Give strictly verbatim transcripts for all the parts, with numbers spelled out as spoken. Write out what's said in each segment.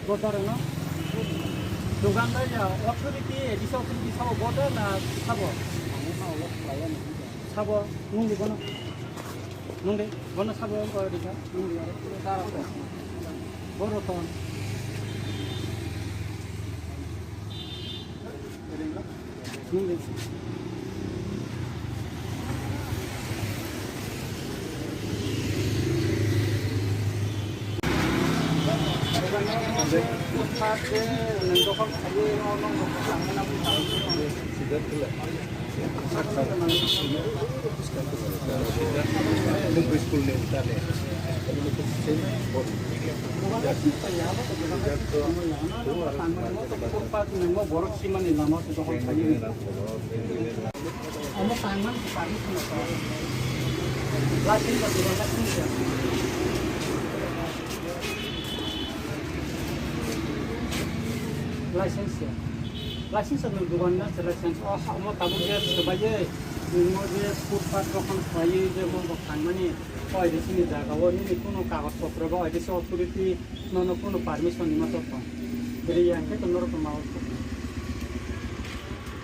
Border no? Dukandar ya, authority, A D C authority sabo border na sabo? Sabo, nungdi bono. Nungdi, bono sabo ko dikha, nungdi. Boro ton. Borok simani lama se dokhol khayo. Omo tangmani permission rok. License rok, license rok. License rok. License rok nwng dugan na se license. O ha, omo tabuk je swbaiye, nwng o je footpath rok khlaiwi je mo rok tangmani, o A D C ni jaga o nini kuno kagoj potro ba A D C authority nono kuno permission ni ma tong. Beri yang khe to norok ma.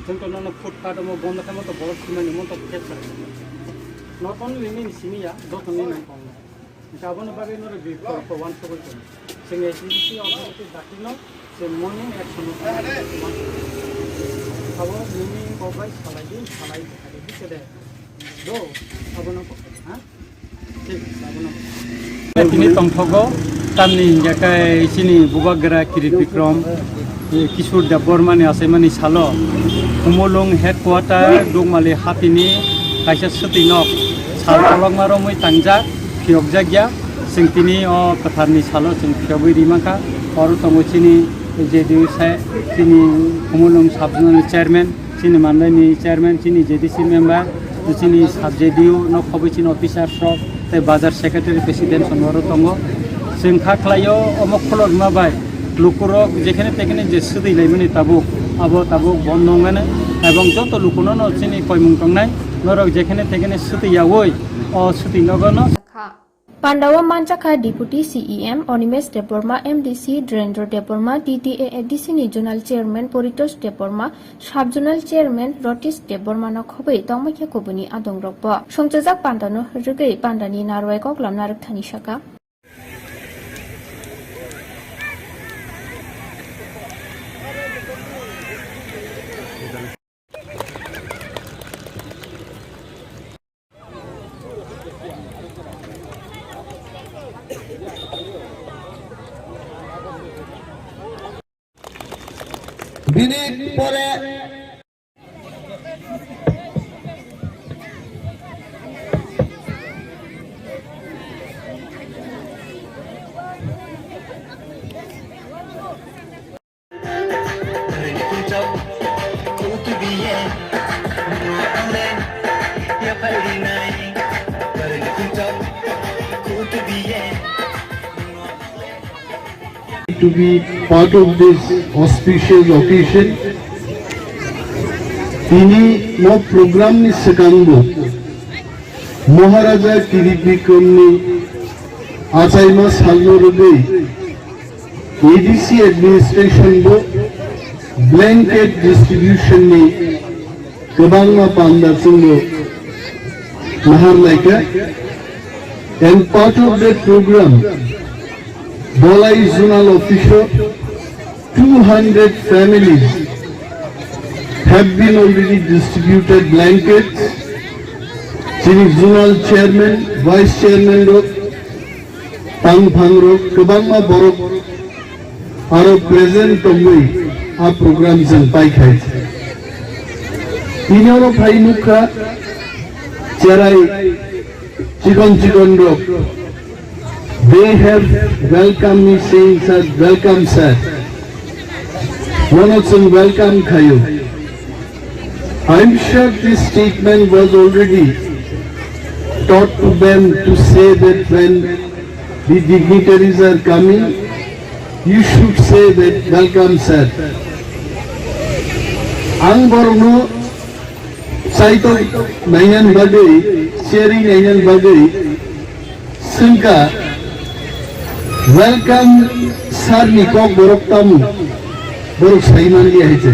Chwng to nono footpath omo bondo khe mo to borok simani mo to khe sa. Not only nini simi ya, joto ni nang kong. Hinkhe aboni bagwi norok bi koi ko wan sogwi tong. Chwng A D C authority dakti no, chwng morning action no. Abo nini kok bai salai di, salai di, salai di, kede. Do, abono kok, ha? Tini tongthogo tamni hingkhe kai chini bubagra Kirit Bikram, eh, Kishore Debbarma ni achaimani salo Khumulwng headquarter Dukmali hatini kaisa swtwi nok sal kolokma romwi tangjak, phiyokjakya. Chwng tini o kwtharni salo chwng phiyogwi rimankha. Oro tongo chini J D U sai, chini Khumulwng sub zonal chairman, chini mandaini chairman, chini J D C member, chini sub J D U no khobwi chini officers rok tei bazar secretary president songo oro tongo. Chwng kha khlaio omo khulokma bai lukurok jekhene tekhene je swtwi laimani tabuk, abo tabuk bondo wngmani, ebong joto lukuno no chini koimung tongnai norok jekhene tekhene swtwi yaui o swtwi nogo no. Pandao manjakha Deputy C E M Animesh Debbarma, M D C Dhirendra Debbarma, D D A A D C ni Zonal Chairman Paritosh Debbarma, Sub Zonal Chairman Ratish Debbarma no khobwi tongma khe kubuni adong rok bo. Songchajak panda no rwgwi panda ni narwai kok lamna rwkthani saka. Bini pore To be part of this auspicious occasion. Tini mo program ni swkangbo Maharaja Kirit Bikram ni achaima salno rwgwi A D C administration bo blanket distribution ni kwbangma panda chwngno nahar laikha. And part of that program, Dholai Zonal Office o two hundred families have been already distributed blankets. Chini zonal chairman, vice chairman rok, tang phang rok, kwbangma borok aro present tongwi a program chwng paikhai. Tini oro phai nukha cherai chikon chikon rok. They have welcomed me saying, "Sir, welcome, sir." Bono chwng welcome khaio. I'm sure this statement was already taught to them to say that when the dignitaries are coming, you should say that, "Welcome, sir." Ang borokno saitok nainan bagwi, sharing nainan bagwi swngkha, Welcome sir ni kok borok tamo borok sai manliya hai se.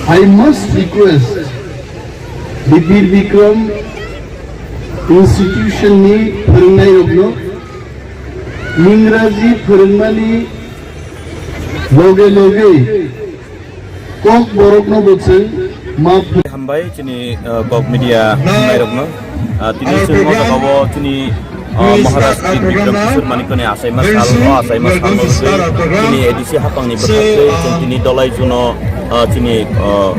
I must request the Bir Bikram institution ni phwrwngnairokno Ingraji phwrwngmani loge loge kok borokno bo chwng ma phwrwng. Hambai chini, uh, kok media hambai rokno. Uh, tini chwng o jaga o chini, uh, Maharaj Kir Bikram Kishore Manikya ni achaima sal, o achaima sal no twi chini A D C hapang ni bwkhak twi chwng tini Dolai Juno, uh, chini, uh,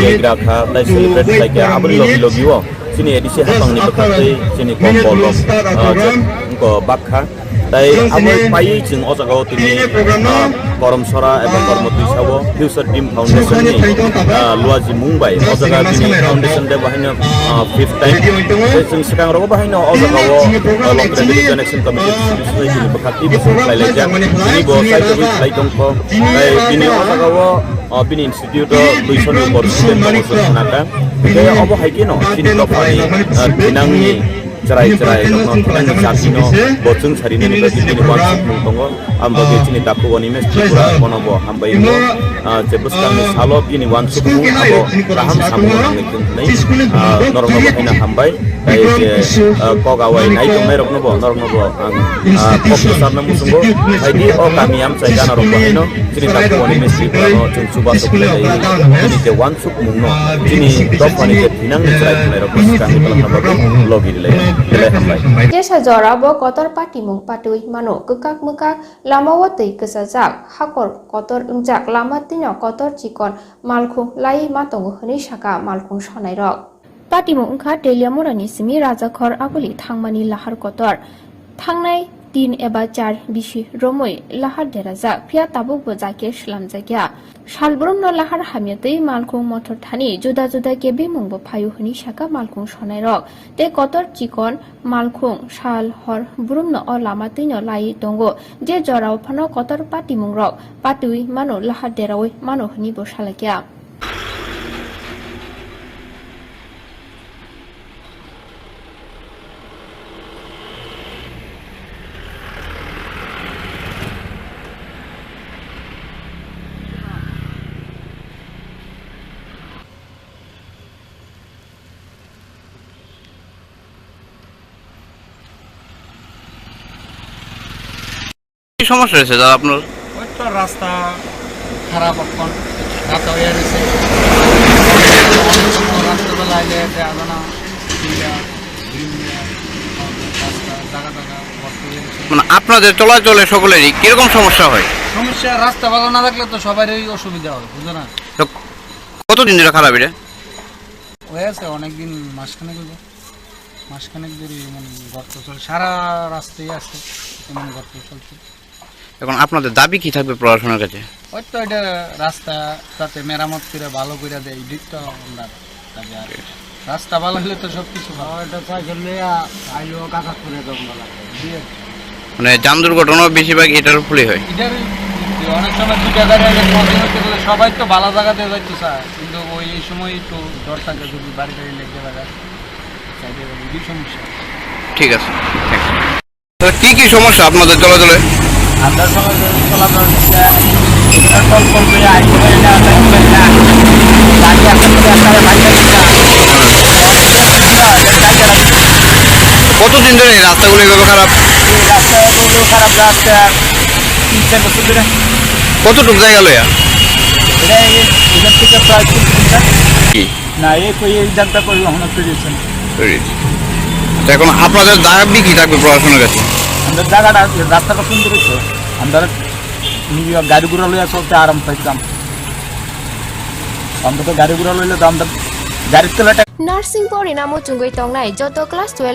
yegra kha, tai celebrate khlai kha, aboni logi logi o chini A D C hapang ni bwkhak twi chini kok bol rok, uh, chwng wngkha bak kha. Tai abo paiwi chwng o jaga o tini, ah, Koromsora eba Kormo Twisao Future Team Foundation ni, ah, Luaji mung bai o jaga bini foundation day bahaino, ah, fifth time. Tai chwng swkang rogo bahaino o jaga o, ah, Longtrai Valley Joint Action Committee Society ni bwkhak twi bwswk khlai laijak. Bini bo chaitugwi khlai tongkho. Tai bini o jaga o, ah, bini institute o duiso ni upor student tongo chwng khnakha. Tai obo hai kheno chini dophani, ah, thinangni chwrai chwrai rokno thani jatino bo chwng sarinani bagwi chini wansukmung tongo. Ang bagwi chini takhuk Animesh Tripura bono bo hambai wngo. Ah, je bwskangni salo bini wansukmung abo kaham samung nangwi thung hwnwi, ah, norokno bo haino hambai. Tai je, ah, kok awai nai tongnairokno bo norokno bo ang, ah, kok kwcharno muchungo. Phaidi o kami amchai ganarok bo haino chini takhuk Animesh Tripurano chwng chubachu khlai lai chini je wansuk mungno chini dophani je thinangni chwrai thwnairokno swkangni twlangna bagwi logi rwlai. Belai hambai. Jesa jora bo kotor patimung patwi mano, kwkak mwkak lama o twi kwchajak, hakor kotor wngjak, lama twino kotor chikon malkhung laiwi ma tongo hwnwi sakha malkhung sonairok. Patimung wngkha Teliamurani simi Rajakhor Aguli thangmani lahar kotor. Thangnai tin eba char bisi romwi lahar derajak, phiya tabukbo jake swlamjakya. Salbrumno lahar hamya twi malkhung mothor thani juda juda kebimungbo phaio hwnwi sakha malkhung sonairok. Tei kotor chikon malkhung sal hor brumno o lama twino laiwi tongo, je jorao phano kotor patimungrok patwi mano lahar derawi mano hwnwibo salakya. কি সমস্যা হয়েছে দাদা আপনার? ওই তো রাস্তা খারাপ, এখন রাস্তা হয়ে রয়েছে। রাত্রেবেলা আইলে দেখা যায় না, ভিড়া, ভিড় নিয়ে রাস্তা, জায়গা জায়গা গর্ত হয়ে রয়েছে। মানে আপনাদের চলাচলে সকলেরই কিরকম সমস্যা হয়? সমস্যা, রাস্তা ভালো না থাকলে তো সবারই অসুবিধা হয়, বুঝো না? তো কতদিন ধরে খারাপ এটা? হয়ে আছে অনেকদিন, মাসখানেক হইব। মাসখানেক ধরে এমন গর্ত চলে, সারা রাস্তায় আছে এমন গর্ত চলছে। এখন আপনাদের দাবি কি থাকবে প্রশাসনের কাছে? ওই তো এটা রাস্তা যাতে মেরামত করে ভালো করে দেয়, এটাই তো আমরা দাবি। আর রাস্তা ভালো হলে তো সব কিছু ভালো। ওইটা সাইকেল নিয়ে আইলো কাকাতপুরে জঙ্গল আছে, ঠিক আছে? মানে যান দুর্ঘটনা বেশিরভাগ এটার ফলেই হয়। এটার অনেক সময় দুইটা গাড়ি আগে ক্রসিং হতে গেলে সবাই তো ভালো জায়গাতে যাইতে চায়, কিন্তু ওই এই সময় একটু ডর থাকে যদি বাড়ি টাড়ি লেগে লাগে। ঠিক আছে। তো কি কি সমস্যা আপনাদের চলাচলে? আমরা সবাই চলাচল করতে এখানে টল ফল করে আইতে পারি না, যাইতে পারি না। গাড়ি একটা থেকে একটা বাইরে কতদিন ধরে এই রাস্তাগুলো এভাবে খারাপ? এই রাস্তাগুলো খারাপ রাস্তা তিন চার বছর ধরে। কতটুকু জায়গা লইয়া? এটা এই, এখান থেকে প্রায় তিন কিলোমিটার। কি? না, এই কই, এই জায়গাটা কই অহনো তৈরি হচ্ছে না। তৈরি হচ্ছে। তো এখন আপনাদের দাবি কি থাকবে প্রশাসনের কাছে? আমরা জায়গাটা, রাস্তাটা সুন্দর হচ্ছে। আমরা নিজে গাড়ি ঘোড়া লইয়া চলতে আরাম পাইতাম। আমরা তো গাড়ি ঘোড়া লইলে তো আমরা গাড়ির তলাটা Nursing pori namo chungwi tongnai joto class twelve